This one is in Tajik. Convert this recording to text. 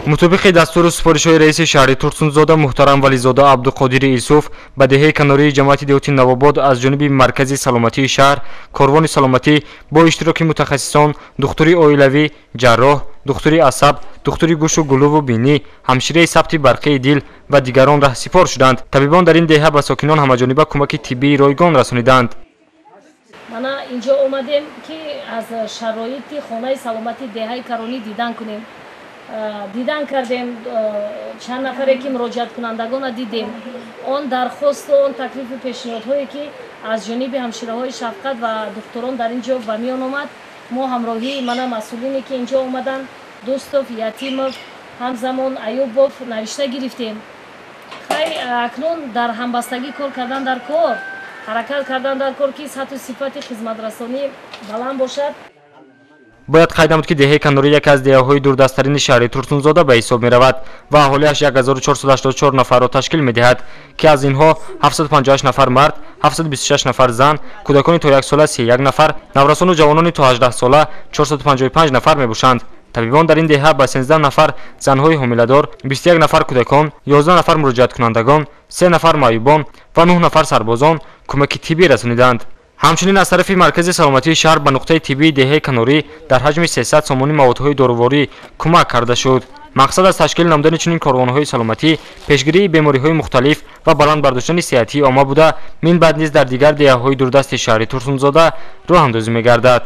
Мутобиқи дастуру супоришҳои раиси шаҳри Турсунзода муҳтарам Вализода Абдуқодири Исуф ба деҳаи канории ҷамоати деҳоти Навобод аз ҷониби маркази саломатии шаҳр корвони саломатӣ бо иштироки мутахассисон, духтури оилавӣ, ҷарроҳ, духтури асаб, духтури гӯшу гулуву бинӣ, ҳамшираи сабти барқии дил ва дигарон раҳсипор шуданд. Табибон дар ин деҳа ба сокинон ҳамаҷониба кӯмаки тиббии ройгон расониданд. Мана инҷо омадем, ки аз шароити хонаи саломатии деҳаи Каронӣ дидан кунем. Дидан кардем, чанд нафаре ки муроҷиаткунандагона дидем. Он дархосту он таклифу пешниҳодҳое, ки аз ҷониби ҳамшираҳои шафқат ва духтурон дар ин ҷо ба миён омад, мо ҳамроҳии мана масъулине, ки инҷо омаданд, Дӯстов, Ятимов, ҳамзамон Аюбов, навишта гирифтем. Хай, акнун дар ҳамбастагӣ кор кардан дар кор, ҳаракат кардан дар кор, ки сатҳу сифати хизматрасонӣ баланд бошад. Бояд қайд намуд, ки деҳаи Канорӣ яке аз деҳаҳои дурдасттарини шаҳри Турсунзода ба ҳисоб меравад ва аҳолиаш 1484 нафарро ташкил медиҳад, ки аз инҳо 758 нафар мард, 726 нафар зан, кӯдакони то яксола 31 нафар, наврасону ҷавонони то 18 сола 455 нафар мебошанд. Табибон дар ин деҳа ба 13 нафар занҳои ҳомиладор, 21 нафар кӯдакон, 11 нафар муроҷиаткунандагон, 3 нафар маъюбон ва 9 нафар сарбозон кӯмаки тиббӣ расониданд. Ҳамчунин аз тарафи маркази саломатии шаҳр ба нуқтаи тиббии деҳаи Канорӣ дар ҳаҷми 300 сомонӣ маводҳои доруворӣ кӯмак карда шуд. Мақсад аз ташкил намудани чунин корвонҳои саломатӣ пешгирии бемориҳои мухталиф ва баланд бардоштани сеҳатии омма буда, мин баъд низ дар дигар деҳаҳои дурдасти шаҳри Турсунзода роҳандозӣ мегардад.